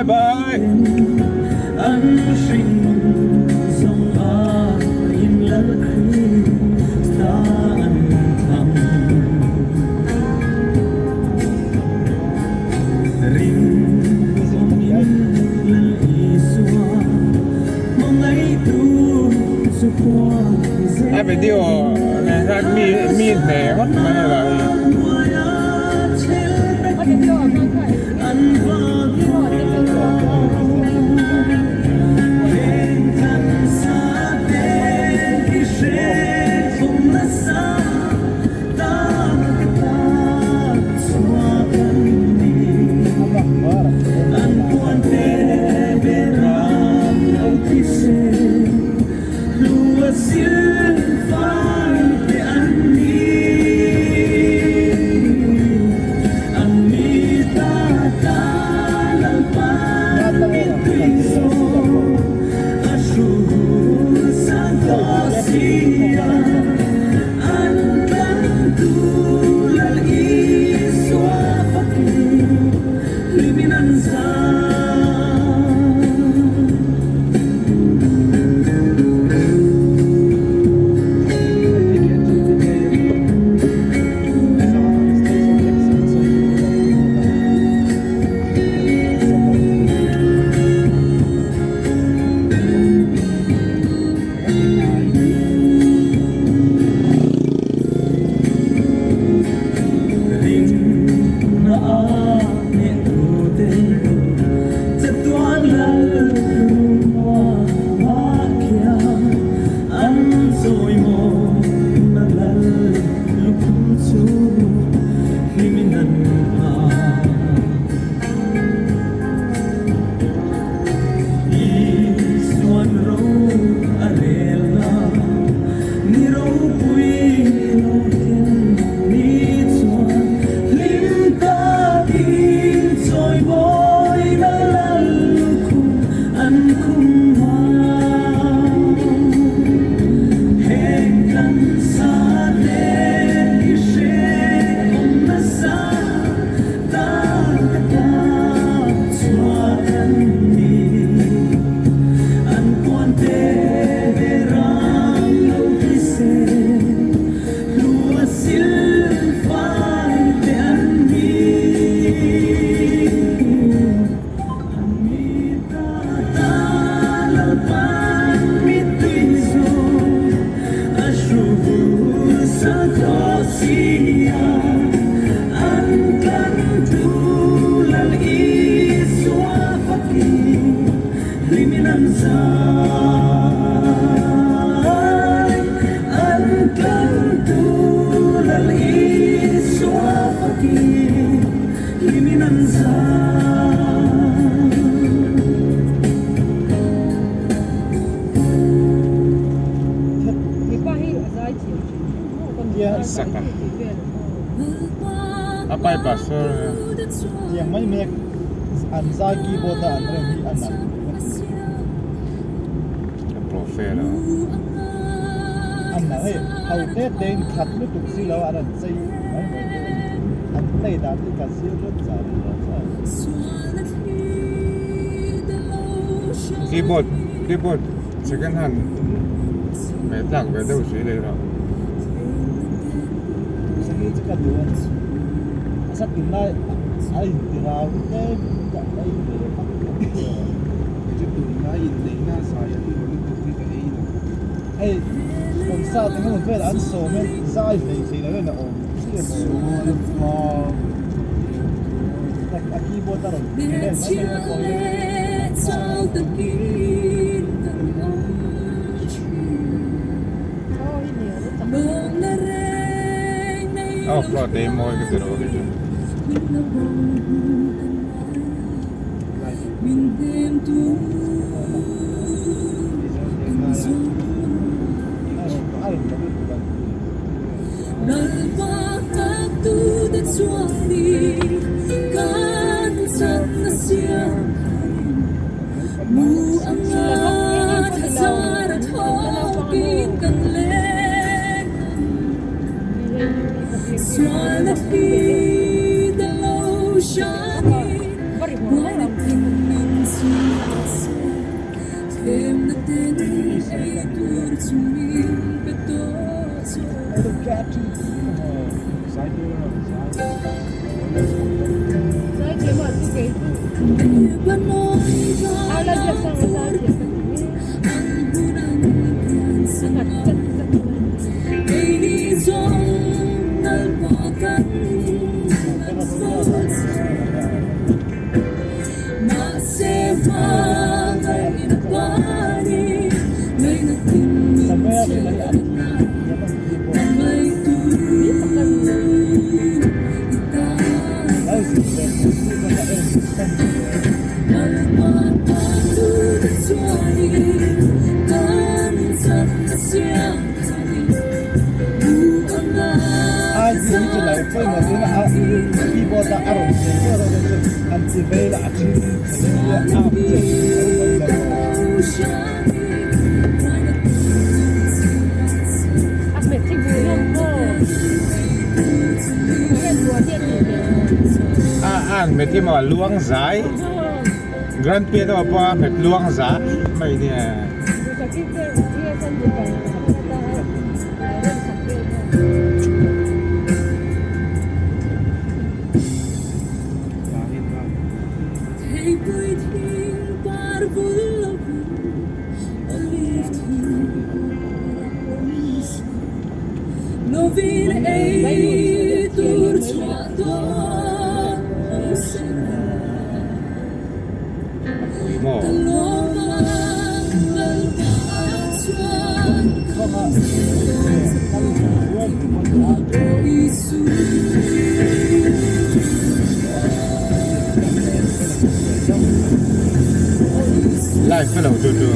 Bye bye. A video nen khan mi mi hne ngawt mai a lah hi. Saka a pai pastor Tiang mai mek an zai keyboard a an rem hi a nalh Ka profile a. A nalh hei ho te te in khat lutuk si lo an rawn chei mai mai te an play dan hi ka zir lut zar lo chaw. Keyboard keyboard second hand mai tlak ve deuh si leh rawh. Sagi chu ka duh a ni. A sa tunlai a inti rau te ka ei ve vak lo. Chu tunlai inneihna zai an rawn lutuk hi ka ei lo. Hei concert eng emaw vel an sawm e zai hlei thei lo in a awm chiah maw. A keyboard a rawn vel mai mai a pawh A float ei mawi ka ti lo kei chu. A an hmet hi maw luang zai grand piano ah pawh a hmet luang za mai nia. Pui maw? Live lo chu chu.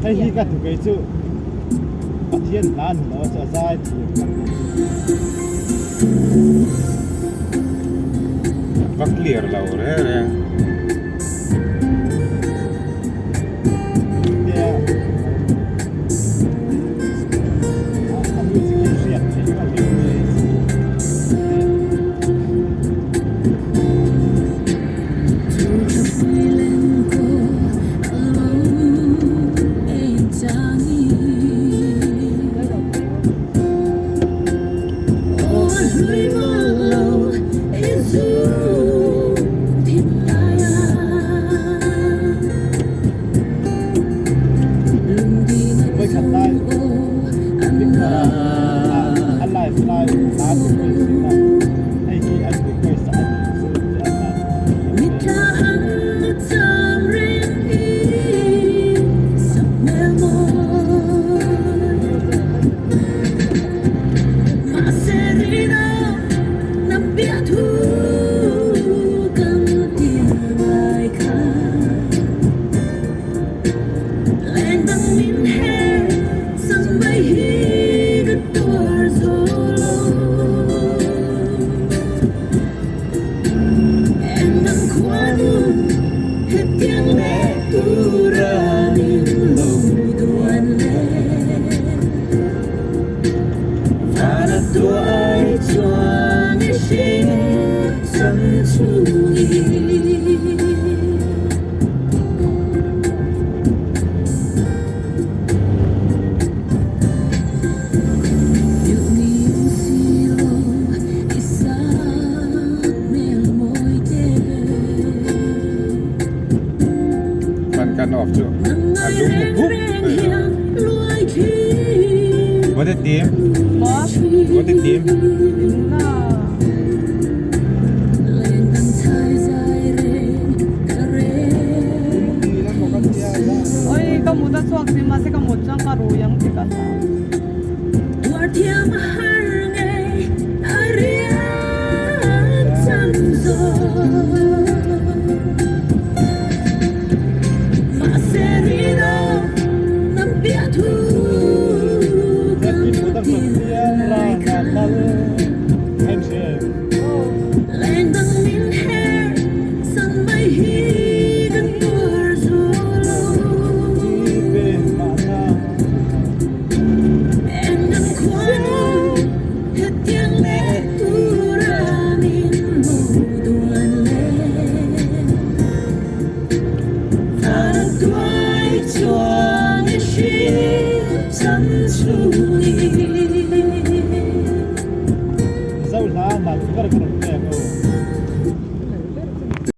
Hei hi ka thukei chu Pathian hla ni lo chu a zai thiam ka ti. Va clear lo re re. Fan kan off chu a lum hup mai a. What a team. What a team. Chuan i hrilh chan chu.